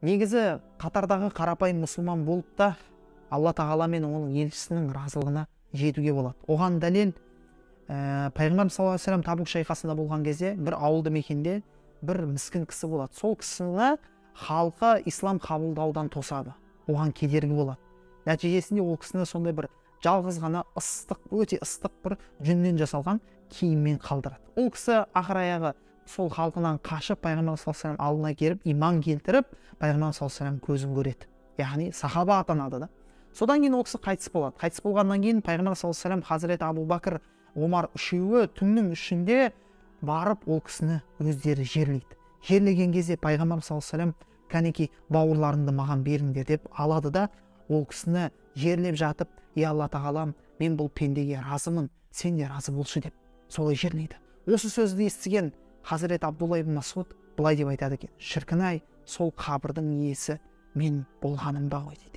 Негізі қатардағы қарапайым мұсылман болып та Алла Тағала мен оның елшісінің разылығына жетуге болады. Оған дәлел, пайғамбарымыз саллаллаху алейхи вассалам Табук шайқасында болған кезде бір ауылды мекенде бір міскін кісі болады. Сол кісіні халқы ислам қабылдаудан тосады, оған кедергі болады. Нәтижесінде ол кісіні сондай бір жалғыз ғана ыстық, өте ыстық бір жүннен жасалған киіммен қалдырады. Ол кісі ақыр аяғы сол халқынан қашып пайғамбар саллаллаху алейхи вассалам алдына келіп иман келтіріп, пайғамбар саллаллаху алейхи вассалам көзін көреді, яғни сахаба атанады да. Содан кейін ол кісі қайтыс болады. Қайтыс болғаннан кейін пайғамбар саллаллаху алейхи вассалам, Хазіреті Абу Бәкір, Омар үшеуі түннің ішінде барып ол кісіні өздері жерлейді. Жерлеген кезде пайғамбар саллаллаху алейхи вассалам кәнекей бауырларыңды маған беріңдер деп алады да, ол кісіні жерлеп жатып, е Алла Тағалам, мен бұл пендеге разымын, сен де разы болшы деп солай жерлейді. Осы сөзді естіген Хазірет Абдулла ибн Масуд былай деп айтады екен: шіркін ай, сол қабірдің иесі мен болғаным ба ғой дейді.